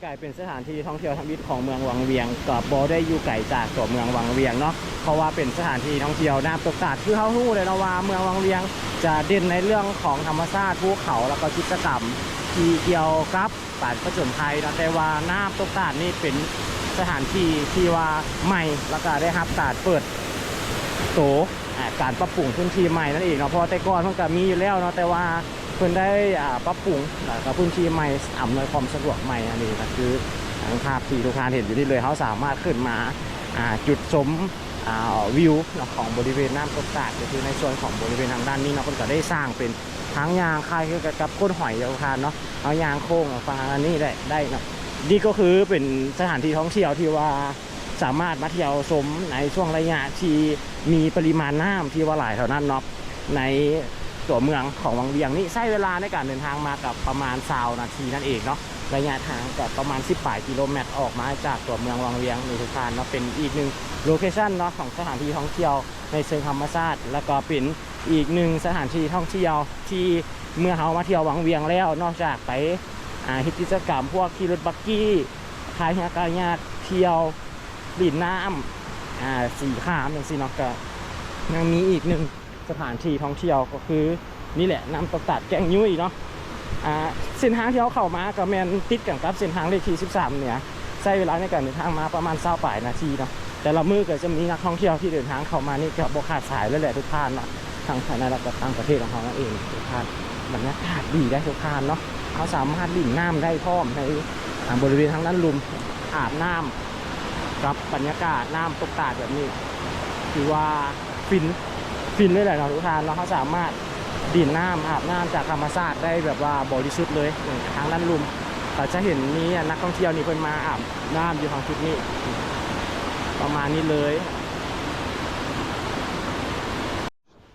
ກາຍເປັນສະຖານທີ່ທ່ອງທ່ຽວທຳອິດຂອງເມືອງວັງວຽງ ກໍບໍ່ໄດ້ຢູ່ໄກຈາກຕົວເມືອງວັງວຽງເນາະ ເພາະວ່າເປັນສະຖານທີ່ທ່ອງທ່ຽວນ້ຳຕົກຕາດ. ຄືເຮົາຮູ້ແລ້ວເນາະວ່າເມືອງວັງວຽງຈະເດັ່ນໃນເລື່ອງຂອງທຳມະຊາດ, ພູເຂົາ ແລ້ວກໍກິດຈະກຳທີ່ກ່ຽວກັບການຜະຈົນໄພເນາະ, ແຕ່ວ່ານ້ຳຕົກຕາດນີ້ເປັນສະຖານທີ່ທີ່ວ່າໃໝ່ ແລ້ວກໍໄດ້ຮັບການເປີດໂຕ ອາ ການປັບປຸງພື້ນທີ່ໃໝ່ນັ້ນເອງເນາະ. ເພາະວ່າແຕ່ກ່ອນມັນກໍມີຢູ່ແລ້ວເນາະ ແຕ່ວ່າ ເພິ່ນໄດ້ ອາ ປັບປຸງ ແລ້ວກໍພື້ນທີ່ໃໝ່ ອຳນວຍຄວາມສະດວກໃໝ່ ອັນນີ້ກໍຄື ອາ ພາບທີ່ທຸກທ່ານເຫັນຢູ່ນີ້ເລີຍ. ເຮົາສາມາດຂຶ້ນມາ ອາ ຈຸດຊົມ ອາ ວິວເນາະ ຂອງບໍລິເວນນ້ຳຕົກຕາດ ກໍຄືໃນສ່ວນຂອງບໍລິເວນທາງດ້ານນີ້ເນາະ ເພິ່ນກໍໄດ້ສ້າງເປັນທາງຍ່າງຄ້າຍຄືກັບກົ້ນຫອຍ ທຸກທ່ານເນາະ. ເຮົາຍ່າງໂຄ້ງມາຝັ່ງທາງດ້ານນີ້ໄດ້ ໄດ້ເນາະ. ນີ້ກໍຄືເປັນສະຖານທີ່ທ່ອງທ່ຽວທີ່ວ່າ ສາມາດມາທ່ຽວຊົມໃນຊ່ວງໄລຍະທີ່ມີປະລິມານນ້ຳທີ່ວ່າຫຼາຍເທົ່ານັ້ນເນາະ. ໃນຕົວເມືອງຂອງວັງວຽງນີ້ ໃຊ້ເວລາໃນການເດີນທາງມາກັບປະມານຊາວນາທີນັ້ນເອງເນາະ, ໄລຍະທາງກໍປະມານສິບປາຍກິໂລແມັດ ອອກມາຈາກຕົວເມືອງວັງວຽງນີ້ ທຸກທ່ານເນາະ. ເປັນອີກໜຶ່ງໂລເຄຊັນເນາະ ຂອງສະຖານທີ່ທ່ອງທ່ຽວໃນເຊີງທຳມະຊາດ ແລ້ວກໍເປັນອີກໜຶ່ງສະຖານທີ່ທ່ອງທ່ຽວທີ່ເມື່ອເຮົາມາທ່ຽວວັງວຽງແລ້ວ ນອກຈາກໄປ ອາ ເຮັດກິດຈະກຳພວກຂີ່ລົດບັກກີ້ ພາຍເຮືອກາຍັກ ທ່ຽວຫຼິ້ນນ້ຳ ອາ ສີຄາມຈັ່ງຊີ້ເນາະ, ກໍຍັງມີອີກໜຶ່ງສະຖານທີ່ທ່ອງທ່ຽວ ກໍຄືນີ້ແຫຼະ ນ້ຳຕົກຕາດແກ້ງຍຸ້ຍເນາະ. ອາ ເສັ້ນທາງທີ່ເຮົາເຂົ້າມາກໍແມ່ນຕິດກັນກັບເສັ້ນທາງເລກທີສິບສາມເໜືອ, ໃຊ້ເວລາໃນການເດີນທາງມາປະມານຊາວປາຍນາທີເນາະ. ແຕ່ລະມື້ກໍຈະມີນັກທ່ອງທ່ຽວທີ່ເດີນທາງເຂົ້າມານີ້ກໍບໍ່ຂາດສາຍເລີຍແຫຼະ ທຸກທ່ານເນາະ, ທັງພາຍໃນ ແລະ ກໍຕ່າງປະເທດຂອງເຮົານັ້ນເອງ ທຸກທ່ານ. ບັນຍາກາດດີໄດ໋ ທຸກທ່ານເນາະ, ເຮົາສາມາດຫຼິ້ນນ້ຳໄດ້ພ້ອມໃນ ອາ ບໍລິເວນທາງດ້ານລຸ່ມ ອາບນ້ຳກັບບັນຍາກາດນ້ຳຕົກຕາດແບບນີ້ ຖືວ່າຟິນ ຟິນເລີຍແຫຼະເນາະ ທຸກທ່ານເນາະ. ເຮົາສາມາດຫຼິ້ນນ້ຳ ອາບນ້ຳຈາກທຳມະຊາດໄດ້ແບບວ່າບໍລິສຸດເລີຍ. ເອີ ທາງດ້ານລຸ່ມກໍຈະເຫັນມີນັກທ່ອງທ່ຽວນີ້ເພິ່ນມາອາບນ້ຳຢູ່ທາງຈຸດນີ້ ປະມານນີ້ເລີຍ.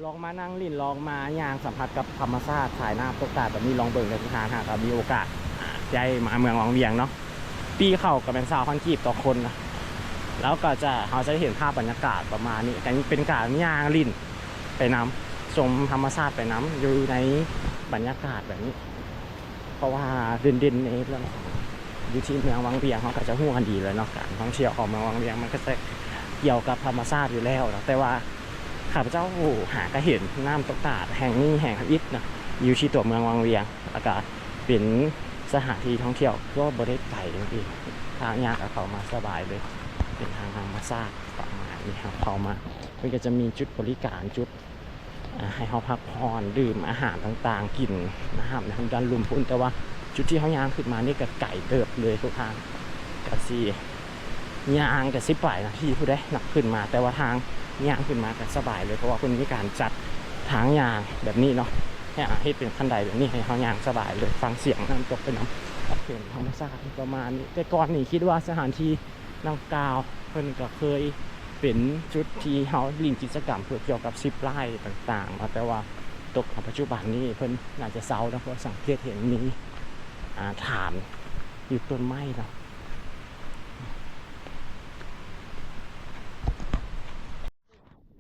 ລອງມານັ່ງຫຼິ້ນ ລອງມາຍ່າງສຳຜັດກັບທຳມະຊາດ ສາຍນ້ຳຕົກຕາດແບບນີ້ ລອງເບິ່ງເດີ ທ່ານຫາກວ່າມີໂອກາດ ອາ ໄດ້ມາເມືອງວັງວຽງເນາະ. ປີ້ເຂົ້າກໍແມ່ນຊາວພັນກີບຕໍ່ຄົນນະ, ແລ້ວກໍຈະ ເຮົາຈະໄດ້ເຫັນພາບບັນຍາກາດປະມານນີ້ ກໍເປັນການຍ່າງຫຼິ້ນໄປນຳ ຊົມທຳມະຊາດໄປນຳ ຢູ່ໃນບັນຍາກາດແບບນີ້. ເພາະວ່າເດັ່ນໆໃນເລື່ອງຂອງ ຢູ່ທີ່ເມືອງວັງວຽງ ເຮົາກໍຈະຮູ້ກັນດີແລ້ວເນາະ, ການທ່ອງທ່ຽວຂອງເມືອງວັງວຽງ ມັນກໍຈະກ່ຽວກັບທຳມະຊາດຢູ່ແລ້ວເນາະ. ແຕ່ວ່າຂ້າພະເຈົ້າຫາກໍເຫັນນ້ຳຕົກຕາດແຫ່ງນີ້ແຫ່ງທຳອິດເນາະ ຢູ່ທີ່ຕົວເມືອງວັງວຽງ, ແລ້ວກໍເປັນສະຖານທີ່ທ່ອງທ່ຽວກໍບໍ່ໄດ້ໄກເດ້, ທາງຍ່າງກໍເຂົ້າມາສະບາຍເລີຍ, ເປັນທາງທຳມະຊາດປະມານນີ້. ເຮົາເຂົ້າມາ ເພິ່ນກໍຈະມີຈຸດບໍລິການ ຈຸດ ອາ ໃຫ້ເຮົາພັກຜ່ອນ ດື່ມອາຫານຕ່າງໆ ກິນນ້ຳໃນທາງດ້ານລຸ່ມພຸ້ນ. ແຕ່ວ່າຈຸດທີ່ເຮົາຍ່າງຂຶ້ນມານີ້ກໍໄກເຕີບເລີຍທຸກທ່ານ, ກໍຊິຍ່າງກໍສິບປາຍນາທີພຸ້ນເດ້ ນັບຂຶ້ນມາ, ແຕ່ວ່າທາງຍ່າງຂຶ້ນມາກໍສະບາຍເລີຍ ເພາະວ່າເພິ່ນມີການຈັດທາງຍ່າງແບບນີ້ເນາະ ໃຫ້ ອາ ເຮັດເປັນຂັ້ນໄດແບບນີ້ ໃຫ້ເຮົາຍ່າງສະບາຍເລີຍ, ຟັງສຽງນ້ຳຕົກໄປນຳ. ເປັນທຳມະຊາດປະມານນີ້. ແຕ່ກ່ອນນີ້ຄິດວ່າສະຖານທີ່ ດັ່ງກ່າວ ເພິ່ນກໍເຄີຍເປັນຈຸດທີ່ເຮົາຫຼິ້ນກິດຈະກຳເພື່ອກ່ຽວກັບຊິບລາຍຕ່າງໆເນາະ, ແຕ່ວ່າຕົກມາປັດຈຸບັນນີ້ເພິ່ນໜ້າຈະເຊົາເນາະ, ເພາະວ່າສັງເກດເຫັນມີ ອາ ຖານຢູ່ຕົ້ນໄມ້ເນາະ.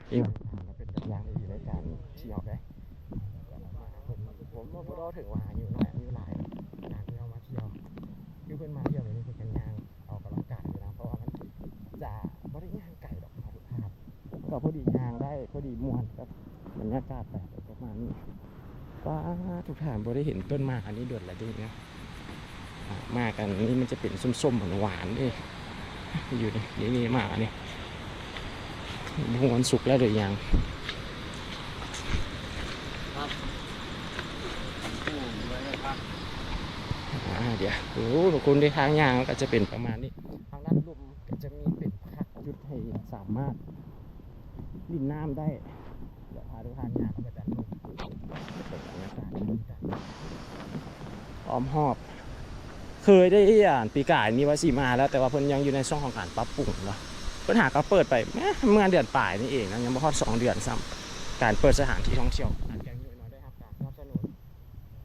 ເປັນຕົວຢ່າງທີ່ດີໃນການທ່ຽວເດ້. ເພິ່ນ ເພິ່ນບໍ່ ບໍ່ເວົ້າເຖິງວ່າອາຍຸນ້ອຍອາຍຸຫຼາຍ ການທີ່ເຮົາມາທ່ຽວ ຄືເພິ່ນມາທ່ຽວແບບນີ້ ເພິ່ນກໍຍ່າງອອກກຳລັງກາຍຢູ່ນະ, ເພາະວ່າມັນຈະບໍ່ໄດ້ຍ່າງໄກດອກເນາະ ກໍພໍດີຍ່າງໄດ້ ພໍດີມ່ວນກັບບັນຍາກາດໄປປະມານນີ້. ປາດ ທຸກທ່ານ ບໍ່ໄດ້ເຫັນຕົ້ນໝາກອັນນີ້ດົນແລ້ວເດ້ເນາະ. ອາ ໝາກອັນນີ້ມັນຈະເປັນສົ້ມໆ ຫວານໆເດ້ ຢູ່ນີ້ ນີ້ ນີ້ໝາກອັນນີ້ ບໍ່ຮູ້ມັນສຸກແລ້ວຫຼືຍັງ. ອາ ດຽວ ໂອ້ ທຸກຄົນເດ້ ທາງຍ່າງກໍຈະເປັນປະມານນີ້. ທາງດ້ານລຸ່ມກໍຈະມີເປັນພັກຈຸດໃຫ້ສາມາດຫຼິ້ນນ້ຳໄດ້. ດຽວພາທຸກທ່ານຍ່າງເຂົ້າໄປດ້ານລຸ່ມ ເປັນບັນຍາກາດ ອ້ອມຮອບ. ເຄີຍໄດ້ ອາ ປີກາຍນີ້ວ່າຊິມາແລ້ວ ແຕ່ວ່າເພິ່ນຍັງຢູ່ໃນຊ່ວງຂອງການປັບປຸງເນາະ. ເພິ່ນຫາກໍເປີດໄປ ເມື່ອເດືອນປາຍນີ້ເອງນະ, ຍັງບໍ່ຮອດສອງເດືອນຊ້ຳ. ການເປີດສະຖານທີ່ທ່ອງທ່ຽວ ການແກ່ງຍຸ້ຍເນາະ ໄດ້ຮັບການສະໜັບສະໜູນ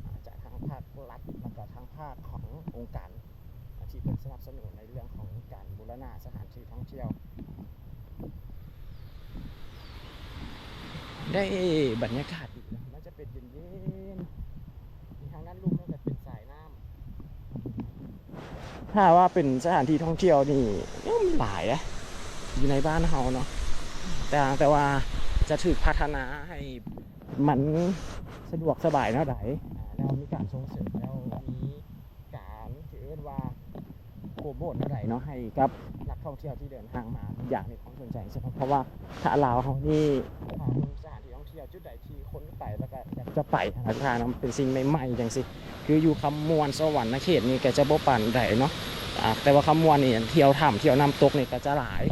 ອາ ຈາກທາງພາກລັດ ແລ້ວກໍທາງພາກຂອງອົງການ ທີ່ເພິ່ນສະໜັບສະໜູນໃນເລື່ອງຂອງການບູລະນະສະຖານທີ່ທ່ອງທ່ຽວ. ໄດ້ບັນຍາກາດດີເນາະ, ມັນຈະເປັນເຢັນໆ. ມີທາງດ້ານລຸ່ມ ແລ້ວກໍເປັນສາຍນ້ຳ. ຖ້າວ່າເປັນສະຖານທີ່ທ່ອງທ່ຽວນີ້ຍັງມີຫຼາຍເດ້ ຢູ່ໃນບ້ານເຮົາເນາະ ແຕ່ ແຕ່ວ່າຈະຖືກພັດທະນາໃຫ້ມັນສະດວກສະບາຍແນວໃດ ແລ້ວມີການສົ່ງເສີມ ແລ້ວມີການທີ່ເອີ້ນວ່າໂປຣໂມດແນວໃດເນາະ ໃຫ້ກັບນັກທ່ອງທ່ຽວທີ່ເດີນທາງມາ ຢາກໃຫ້ ສົນໃຈ ເພາະວ່າຖ້າລາວເຮົານີ້ ຖ້າມີສະຖານທີ່ທ່ອງທ່ຽວຈຸດໃດທີ່ຄົນໄປແລ້ວກໍຢາກຈະໄປຫັ້ນນະ ຖ້ານຳເປັນສິ່ງໃໝ່ໆ ຈັ່ງຊີ້ ຄືຢູ່ຄຳມ່ວນ ສະຫວັນນະເຂດນີ້ກໍຈະບໍ່ປານໃດເນາະ ອາ ແຕ່ວ່າຄຳມ່ວນນີ້ ທ່ຽວຖ້ຳ ທ່ຽວນ້ຳຕົກນີ້ກໍຈະຫຼາຍ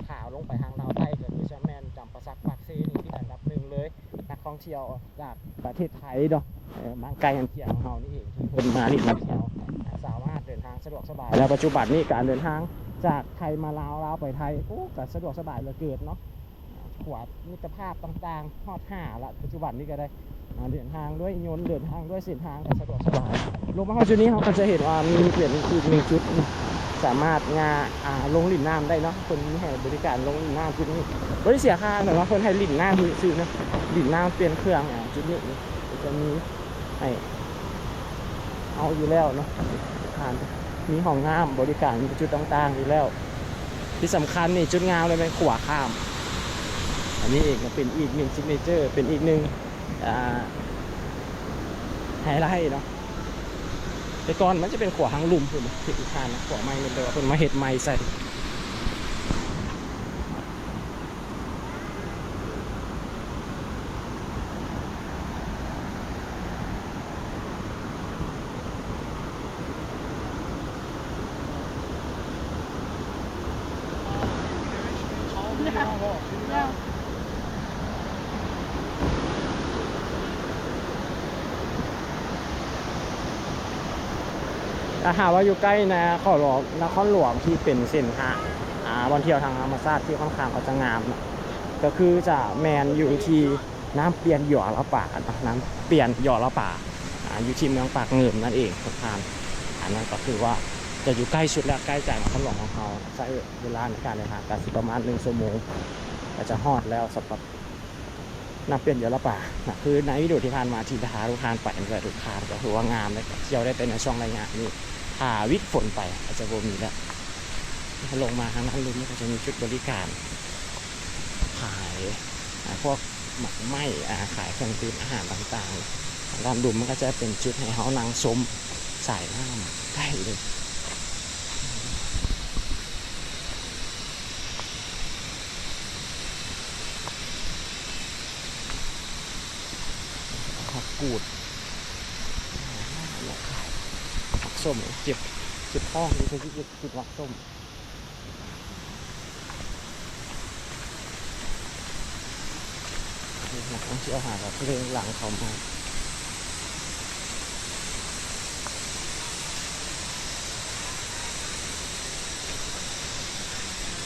ຖ້າລົງໄປທາງລາວໃຕ້ກໍຄືຈະແມ່ນຈຳປາສັກ ປາກເຊນີ້ຕິດອັນດັບໜຶ່ງເລີຍ ນັກທ່ອງທ່ຽວຈາກປະເທດໄທເນາະ ເອີ ບ້ານໃກ້ເຮືອນຄຽງເຮົານີ້ເອງ ທີ່ເພິ່ນມາຫຼິ້ນມາທ່ຽວ ສາມາດເດີນທາງສະດວກສະບາຍ ແລ້ວປັດຈຸບັນນີ້ການເດີນທາງຈາກໄທມາລາວ ລາວໄປໄທ ໂອ້ ກໍສະດວກສະບາຍເຫຼືອເກີນເນາະ ຂົວມິດຕະພາບຕ່າງໆ ຮອດຫ້າລະ ປັດຈຸບັນນີ້ກໍໄດ້ ອ່າ ເດີນທາງດ້ວຍຍົນ ເດີນທາງດ້ວຍເສັ້ນທາງກໍສະດວກສະບາຍ. ລົງມາຮອດຈຸດນີ້ ເຮົາກໍຈະເຫັນວ່າມີເປັນອີກໜຶ່ງຈຸດ ສາມາດຍ່າງ ອ່າ ລົງຫຼິ້ນນ້ຳໄດ້ເນາະ ເພິ່ນມີໃຫ້ບໍລິການລົງຫຼິ້ນນ້ຳຈຸດນີ້ ບໍ່ໄດ້ເສຍຄ່າ ແຕ່ວ່າເພິ່ນໃຫ້ຫຼິ້ນນ້ຳຊື່ໆ ນະ ຫຼິ້ນນ້ຳປ່ຽນເຄື່ອງ ອ່າ ຈຸດນີ້ ຈະມີໃຫ້ເຮົາຢູ່ແລ້ວເນາະ ຜ່ານ ມີຫ້ອງນ້ຳບໍລິການຢູ່ຈຸດຕ່າງໆຢູ່ແລ້ວ ທີ່ສຳຄັນນີ້ ຈຸດງາມເລີຍແມ່ນຂົວຂ້າມ ອັນນີ້ເອງກໍເປັນອີກໜຶ່ງ signature ເປັນອີກໜຶ່ງ ອ່າ ໄຮໄລເນາະ ແຕ່ກ່ອນມັນຈະເປັນຂົວທາງລຸ່ມພຸ້ນ ທີ່ອີກຂ້າງ ຂົວໃໝ່ ແຕ່ວ່າເພິ່ນມາເຮັດໃໝ່ໃສ່. ຖ້າຫາກວ່າຢູ່ໃກ້ນະຄອນຫຼວງ ນະຄອນຫຼວງທີ່ເປັນເສັ້ນທາງ ອ່າ ບ່ອນທ່ຽວທາງທຳມະຊາດທີ່ຂ້ອນຂ້າງເຂົາຈະງາມເນາະ ກໍຄືຈະແມ່ນຢູ່ທີ່ນ້ຳປ່ຽນຢໍລະປາເນາະ ນ້ຳປ່ຽນຢໍລະປາ ອ່າ ຢູ່ທີ່ເມືອງປາກງື່ມນັ້ນເອງທຸກທ່ານ ອັນນັ້ນກໍຄືວ່າຈະຢູ່ໃກ້ສຸດແລ້ວ ໃກ້ຈາກນະຄອນຫຼວງຂອງເຮົາ ໃຊ້ເວລາໃນການເດີນທາງກໍຊິປະມານໜຶ່ງຊົ່ວໂມງ ກໍຈະຮອດແລ້ວສຳລັບ ນ້ຳປ່ຽນຢໍລະປານະ ຄືໃນວິດີໂອທີ່ຜ່ານມາທີ່ພາທຸກທ່ານໄປນັ້ນແຫຼະ ທຸກທ່ານກໍຖືວ່າງາມເລີຍ ທ່ຽວໄດ້ ແຕ່ໃນຊ່ວງໄລຍະນີ້ ຖ້າວິດຝົນໄປອາດຈະບໍ່ມີແລ້ວ. ລົງມາທາງດ້ານລຸ່ມນີ້ກໍຈະມີຈຸດບໍລິການຂາຍ ອາ ພວກໝາກໄມ້ ອາ ຂາຍເຄື່ອງດື່ມອາຫານຕ່າງໆ ທາງດ້ານລຸ່ມມັນກໍຈະເປັນຈຸດໃຫ້ເຮົານັ່ງຊົມສາຍນ້ຳໄດ້ເລີຍ. ຜັກກູດ ຜັກສົ້ມ ເຈັບ ເຈັບທ້ອງ ເຈັບ ເຈັບຜັກສົ້ມ. ນັກທ່ອງທ່ຽວຫາກໍເລັ່ງຫຼັ່ງເຂົ້າມາ.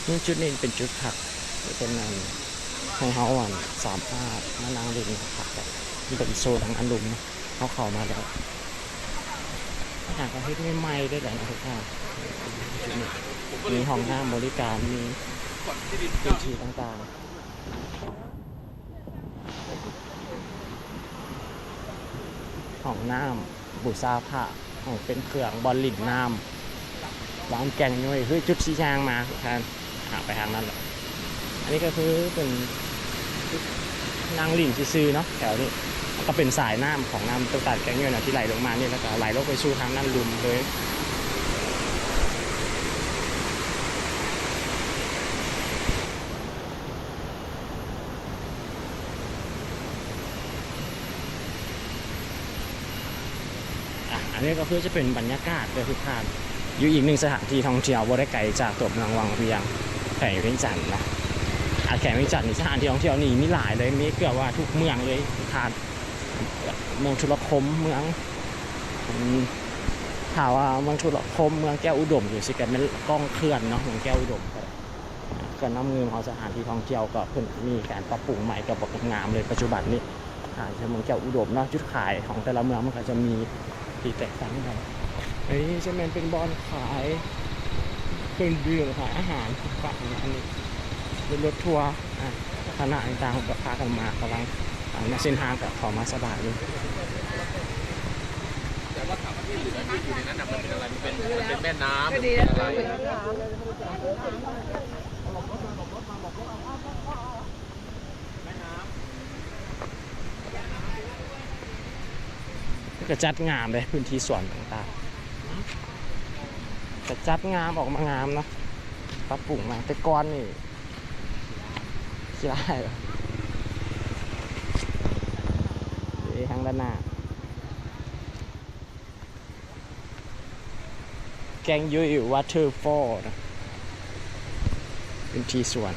ນີ້ ຈຸດນີ້ເປັນຈຸດພັກ ເປັນອັນ ໃຫ້ເຮົາ ອັນ ສາມາດມານັ່ງຫຼິ້ນພັກໄດ້. ມັນເປັນໂຊນທາງດ້ານລຸ່ມເນາະ ເຮົາເຂົ້າມາແລ້ວ ຫາກໍເຮັດໃໝ່ໆເດ້ແຫຼະນະທຸກທ່ານ. ຈຸດນີ້ມີຫ້ອງນ້ຳບໍລິການ ມີພື້ນທີ່ຕ່າງໆ ຫ້ອງນ້ຳ ບູຊາພະ ຂອງເປັນເຄື່ອງ ບ່ອນຫຼິ້ນນ້ຳ ລານແກ່ງຍ້ວຍ ຄືຈຸດທີ່ຍ່າງມາ ທ່ານຫາໄປທາງນັ້ນແຫຼະ. ອັນນີ້ກໍຄືເປັນຈຸດນັ່ງຫຼິ້ນຊື່ໆເນາະ ແຖວນີ້ ແລ້ວກໍເປັນສາຍນ້ຳຂອງນ້ຳຕົ້ນຕານແກ່ງຍ້ວຍນະ ທີ່ໄຫຼລົງມານີ້ ແລ້ວກໍໄຫຼລົງໄປສູ່ທາງດ້ານລຸ່ມເລີຍ. ອ່ະ ອັນນີ້ກໍຄືຈະເປັນບັນຍາກາດເດີທຸກທ່ານ ຢູ່ອີກໜຶ່ງສະຖານທີ່ທ່ອງທ່ຽວ ບໍ່ໄດ້ໄກຈາກຕົວເມືອງວັງວຽງ ແຂວງວຽງຈັນເນາະ. ອ່ະ ແຂວງວຽງຈັນນີ້ ສະຖານທີ່ທ່ອງທ່ຽວນີ້ມີຫຼາຍເລີຍ ມີເກືອບວ່າທຸກເມືອງເລີຍທຸກທ່ານ ເມືອງທຸລະຄົມ ເມືອງ ອືມ ຖ້າວ່າເມືອງທຸລະຄົມ ເມືອງແກ້ວອຸດົມ ຈັ່ງຊີ້ກໍແມ່ນກ້ອງເຂື່ອນເນາະ ເມືອງແກ້ວອຸດົມກໍໄດ້. ເຂື່ອນນ້ຳງື່ມເຮົາ ສະຖານທີ່ທ່ອງທ່ຽວກໍເພິ່ນມີການປັບປຸງໃໝ່ ກໍບັກງາມເລີຍປັດຈຸບັນນີ້. ອ່າ ເມືອງແກ້ວອຸດົມເນາະ ຈຸດຂາຍຂອງແຕ່ລະເມືອງມັນກໍຈະມີທີ່ແຕກຕ່າງກັນ. ອັນນີ້ຈະແມ່ນເປັນບ່ອນຂາຍເຄື່ອງດື່ມ ຂາຍອາຫານ ຂາຍອັນນີ້ ເປັນລົດທົວ ອ່າ ຄະນະຕ່າງໆ ເພິ່ນກໍພາກັນມາ ກຳລັງ ອ່າ ເສັ້ນທາງກໍເຂົ້າມາສະບາຍຢູ່. ว่าถามว่าที่เหลือที่อยู่ในนั้นน่ะมันเป็นอะไร มันเป็น มันเป็นแม่น้ำหรือมันเป็นอะไร ກໍຈັດງາມເດ້ ພື້ນທີ່ສວນຕ່າງໆ ກໍຈັດງາມ ອອກມາງາມເນາະ ປັບປຸງໃໝ່ ແຕ່ກ່ອນນີ້ຂີ້ຮ້າຍ ເດ້ ທາງດ້ານໜ້າ ແກ້ງຍຸ້ຍ Waterfall ນະ ເປັນທີ່ສວນ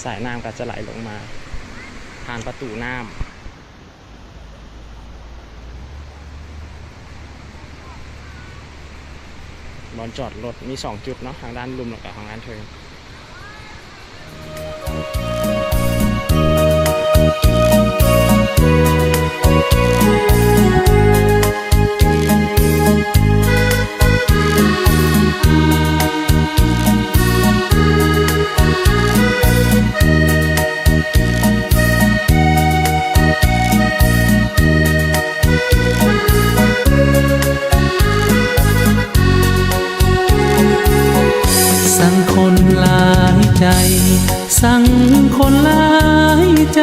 ສາຍນ້ຳກໍຈະໄຫຼລົງມາຜ່ານປະຕູນ້ຳ. ບ່ອນຈອດລົດມີສອງຈຸດເນາະ ທາງດ້ານລຸ່ມ ແລ້ວກໍທາງດ້ານເທິງ. ສັງຄົນຫຼາຍໃຈ ສັງຄົນຫຼາຍໃຈ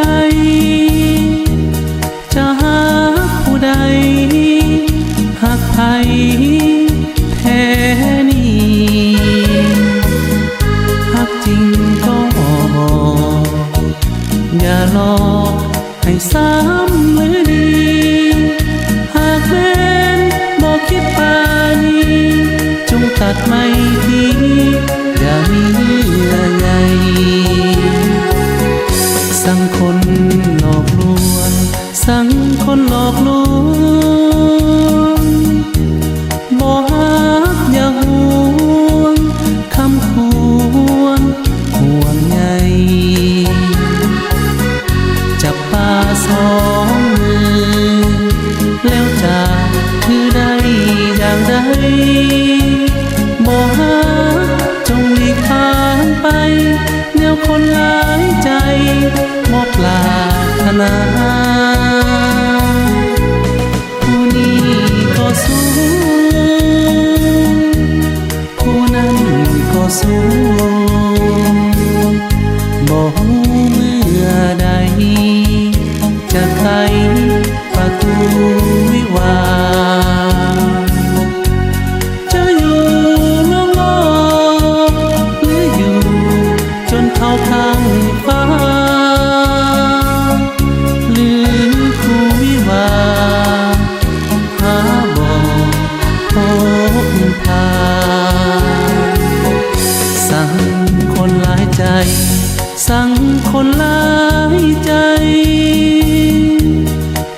ຈະຫາຜູ້ໃດຮັກໃຜແທ້ນີ້ ຮັກຈິງກໍບອກ ຢ່າຫຼອກ ໃຫ້ສຳເລັດດີ ຫາກແມ່ນບໍ່ຄິດປານີ ຈົ່ງຕັດໄມຕີ ຢ່າມີເຍື່ອໃຍ. ສັງຄົນຫຼອກລວງ ສັງຄົນຫຼອກລວງ ບໍ່ຮັກຢາກຫວງ ຄຳຄວນຫ່ວງໃຍ ຈັບປາສອງມື ແລ້ວຈະຖືໄດ້ຢ່າງໃດ ບໍ່ຮັກຈົ່ງຫຼີກທາງໄປ ແນວຄົນຫຼາຍໃຈບໍ່ປາດຖະໜາ ຜູ້ນີ້ກໍສູງ ຜູ້ນັ້ນກໍສູງ ບໍ່ຮູ້ເມື່ອໃດ ຈະໄຂປະຕູວິວາ ຈະຢູ່ລອງໆ ຫຼືຢູ່ຈົນເທົ່າຂ້າງຟ້າ ຫຼືຄູ່ວິວາ ຫາບໍ່ພົບຜ່ານ ສັງຄົນຫຼາຍໃຈ ສັງຄົນຫຼາຍໃຈ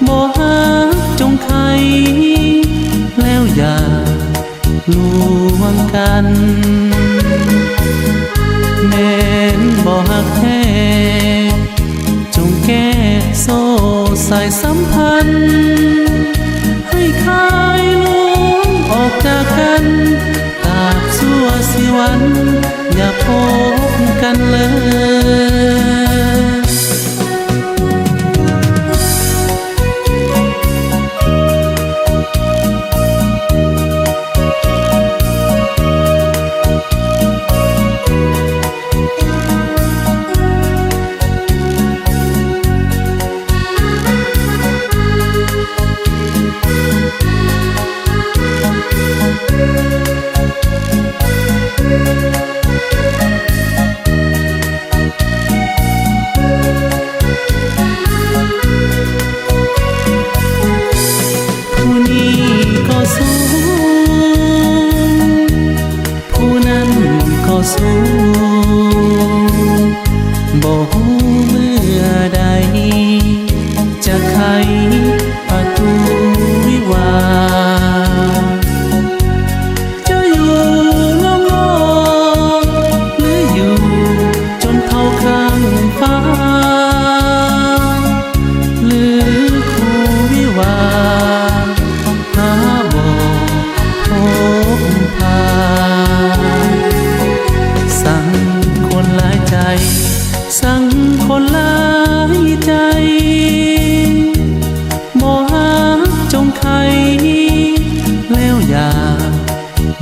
ບໍ່ຮັກຈົ່ງໄຂ ແລ້ວຢ່າລວງກັນ ແມ່ນບໍ່ຮັກແທ້ ຈົ່ງແກະໂສ້ສາຍສຳພັນ ໃຫ້ຄາຍລວງອອກຈາກກັນ ຕາບຊົ່ວຊີວັນ ຢ່າພົບກັນເລີຍ.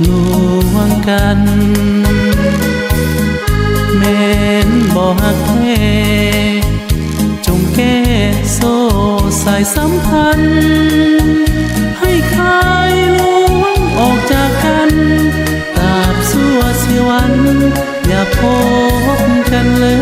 ລວງກັນ ແມ່ນບໍ່ຮັກແທ້ ຈົ່ງແກ້ໂສ້ສາຍສຳພັນ ໃຫ້ຄາຍລວງອອກຈາກກັນ ຕາບຊົ່ວຊີວັນ ຢ່າພົບກັນເລີຍ.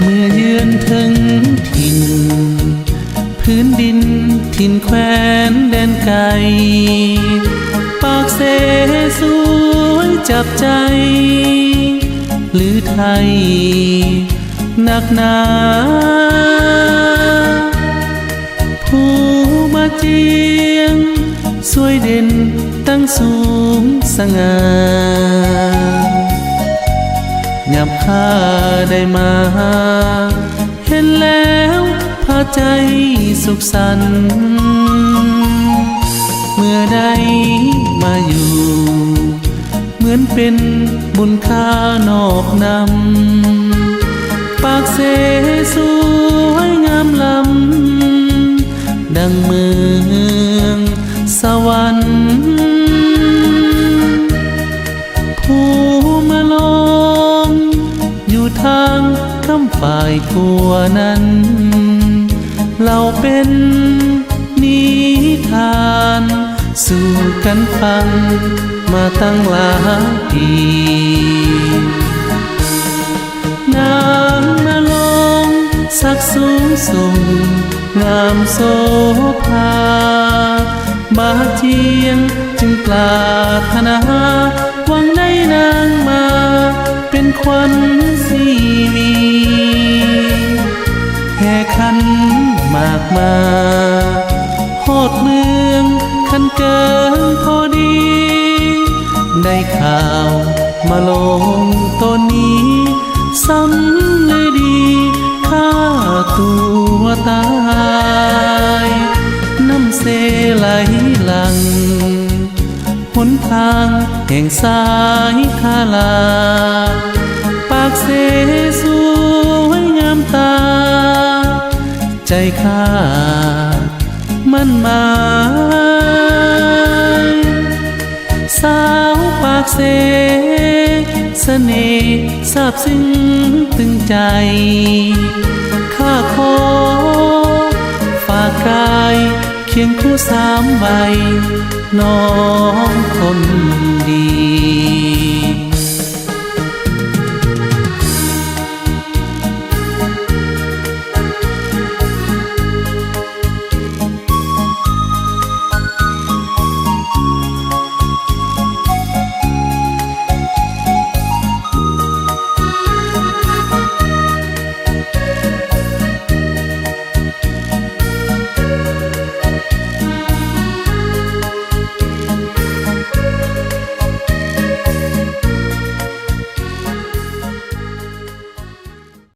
ເມື່ອເຢືອນເຖິງຖິ່ນ ພື້ນດິນຖິ່ນແຄວ້ນແດນໄກ ປາກເຊສວຍຈັບໃຈ ຫຼືໄທນັກໜາ ພູບາຈຽງສວຍເດັ່ນຕັ້ງສູງສະຫງ່າ ຍາມຂ້າໄດ້ມາ ເຫັນແລ້ວພາໃຈສຸກສັນ ເມື່ອໄດ້ມາຢູ່ ເໝືອນເປັນບຸນຄ່ານອບນຳ ປາກເຊສວຍງາມລ້ຳ ດັ່ງເມືອງສະຫວັນ. ພູມະລອງ ຢູ່ທາງຂ້າມຝ່າຍຂົວນັ້ນ ເລົ່າເປັນນິທານສູ່ກັນຟັງມາຕັ້ງຫຼາຍປີ. ນາງມະລອງສັກສູງສົ່ງງາມໂສພາ ບາຈຽງຈຶ່ງປາດຖະໜາ ຫວັງໄດ້ນາງມາເປັນຂວັນຊີວິດ ແຫ່ຂັນໝາກມາ ຮອດເມືອງຄັນເກີງພໍດີ ໄດ້ຂ່າວມະລອງໂຕນີ້ ສ່ຳລືດີຂ້າຕົວຕາຍ ນ້ຳເຊໄຫຼຫຼັ່ງ ຫົນທາງແຫ່ງສາຍທາລາ ປາກເຊສວຍງາມຕາ ໃຈຂ້າໝັ້ນໝາຍ ສາວປາກເຊ ສະເໜ່ຊາບຊຶ້ງຕຶງໃຈ ຂ້າຂໍຝາກກາຍຄຽງຄູ່ສາມໄວ ນ້ອງຄົນດີ.